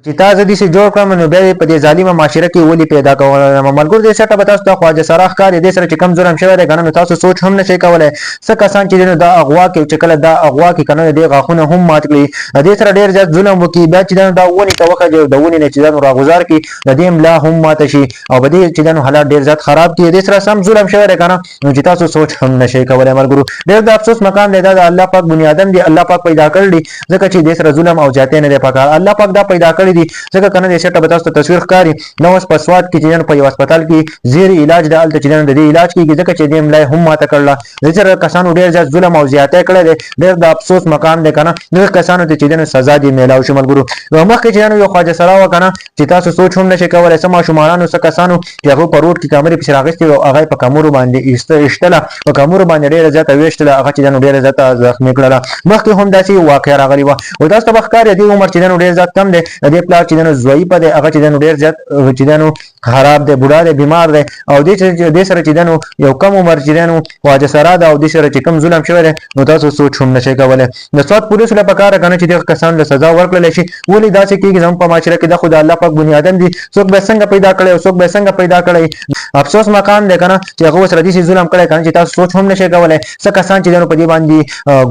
چې تا زه داسې جوړ کړم نو بیا دې په دې ظالمه معاشره کې ولې پیدا کولم. ملګرو، دې سټه به تاسو ته خواجه سرا ښکاري. دې سره چې کم ظلم شوی دی کنه، نو تاسو سوچ هم نشئ کولی. څه کسان چې دي نو دا اغوا کوي، چې کله دا اغوا کوي کنه، دې غاښونه هم مات کړي، دې سره ډېر زیات ظلم وکړي. بیا چې دا ونې ته وخېژي او د ونې نه چې دا نو راغوزار کړي، د دې ملا هم ماته شي او په دې چې دا نو حالات ډېر زیات خراب کړي. دې سره سم ظلم شوی دی کنه، نو چې تاسو سوچ هم نشئ کولی. ملګرو، ډېر د افسوس مقام دی. دا د الله پاک بنیادم دی، الله پاک پیدا کړی دی، ځکه چې دې سره ظلم او زیاتی نه دی پکار. الله پاک دا پیدا کړی دی ځکه کنه. دې سټه به تاسو ته تصویر ښکاري. نو اوس په سوات کې چې په یو هسپتال کې زیر علاج ده، هلته چې د دې علاج کېږي، ځکه چې دې ملا هم ماته کړله. دې سره کسانو ډېر زیات ظلم او زیاتی کړی دی. ډېر د افسوس مقام دی کنه. دغه کسانو ته چې دنو سزا دې میلاو شي. ملګرو، مخکې چې یو خواجه سرا وه کنه، چې تاسو سوچ هم نشئ کولی، څه ماشومانو، څه کسانو چې هغه په روډ کې کمرې پسې راغستې او هغه په کمرو باندې ایستله، په کمرو باندې ډېره زیاته ویشتله، هغه چې دنو ډېره زیاته زخمي کړله. مخکې هم داسې واقعه راغلې وه. او تاسو ته به ښکاري، دې عمر چې دنو ډېر زیات کم دی. د دې پلار چې دنو ضعیفه دی، هغه چې دنو ډېر زیات چې دنو خراب دی، بوډا دی، بیمار دی. او دې چې دې سره چې دنو یو کم عمر چې دنو خواجه سرا ده او دې سره چې کم ظلم شوی دی، نو تاسو سوچ هم نشئ کولی. د سوات پولیسو له پکاره کنه چې دغه کسان له سزا ورکړل شي. ولې داسې کېږي زموږ په معاشره کې؟ دا خو د الله پاک بنیادم دي، څوک به څنګه پیدا کړی او څوک به څنګه پیدا کړی؟ افسوس مقام دی کنه چې هغه سره داسې ظلم کړی کنه چې تاسو سوچ هم نشئ کولی. څه کسان چې دنو په دې باندې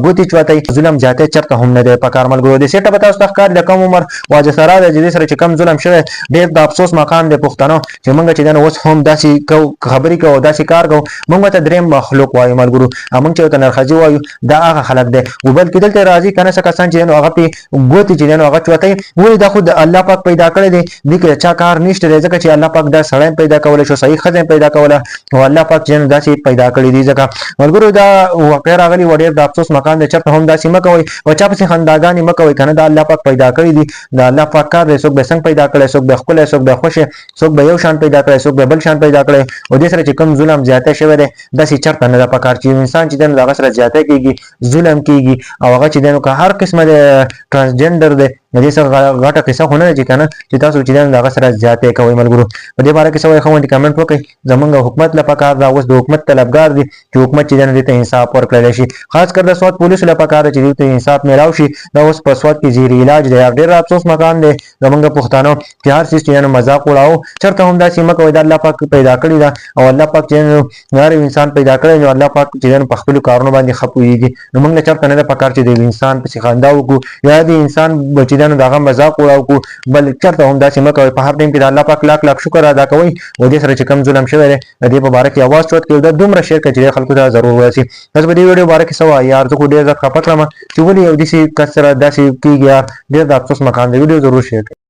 ګوتې چوتئ. ظلم زیاتی چرته هم نه دی پکار. ملګرو، د سیټه به تاسو ته ښکاري، د کم عمر خواجه سرا دی چې دې سره چې کم ظلم شوی. ډېر د افسوس مقام دی پښتنو، چې موږ چې دنو اوس هم داسې کو خبرې کوو، داسې کار کوو. موږ ته دریم مخلوق وایو. ملګرو، موږ چې ورته نرښځي وایو، دا هغه خلک دی. او بلکې دلته راځي کنه څه کسان چې نو هغه پې ګوتې چې نو هغه چوتئ. ولې؟ دا خو د الله پاک پیدا کړی دی، دې کې چا کار نشته دی، ځکه چې الله پاک دا سړی پیدا کولی شو، صحیح ښځه پیدا کوله او الله پاک چې نو داسې پیدا کړی دی. ځکه ملګرو، دا واقعه راغلي و. ډېر د افسوس مقام دی. چېرته هم داسې مه کوئ او چا پسې خنداګانې مه کوئ کنه. دا الله پاک پیدا کړی دي، دا الله پاک کار دی. څوک به څنګه پیدا کړی، څوک به ښکلی، څوک به خوشی، څوک به یو شان پیدا کړی، څوک به بل شان پیدا کړی. او دې سره چې کوم ظلم زیاتی شوی دی، داسې چېرته نه ده پکار چې انسان چې دی نو د هغه سره زیاتی کېږي، ظلم کېږي. او هغه چې دی نو که هر قسمه دی، ټرانسجنډر دی، د دې څخه غټه قصه خو نه ده چې کنه چې تاسو چې دی نو د هغه سره زیاتی کوئ. ملګرو، په دې باره کې څه وایي؟ ښه غوندې کمنټ وکړئ. زمونږ حکومت له پکار ده، اوس د حکومت طلبګار دي چې حکومت چې دی نو دې ته انصاف ورکړلی شي. خاص کر د سوات پولیسو له پکار ده چې دې ته انصاف میلاو شي. دا اوس په سوات کې زیر علاج دی. ډېر افسوس مقام دی زمونږ پښتانو چې هر څیز چې نو مذاق وړاو. چرته هم داسې مه کوئ. دا الله پاک پیدا کړی ده او الله پاک چې نو هر یو انسان پیدا کړی، نو الله پاک چې نو په خپلو کارونو باندې ښه پوهېږي. نو موږ له چرته نه ده پکار چې د یو انسان پسې خندا وکړو یا د انسان چې دی نو د هغه مذاق وړاو کړو. بل چرته هم داسې مه کوئ. په هر ټایم کې د الله پاک لاک لاک شکر ادا کوئ او دې سره چې کوم ظلم شوی دی، د دې په باره کې اواز چوت کړئ. دا دومره شیر کړئ چې خلکو ته ضرور ورسي. تاسو په دې ویډیو باره کې څه وایي؟ یار، زه خو ډېر زیات خفه کړم چې ولې یو داسې کس سره داسې کېږي. یار، ډېر د افسوس مقام دی. ویډیو ضرور شیر کړئ.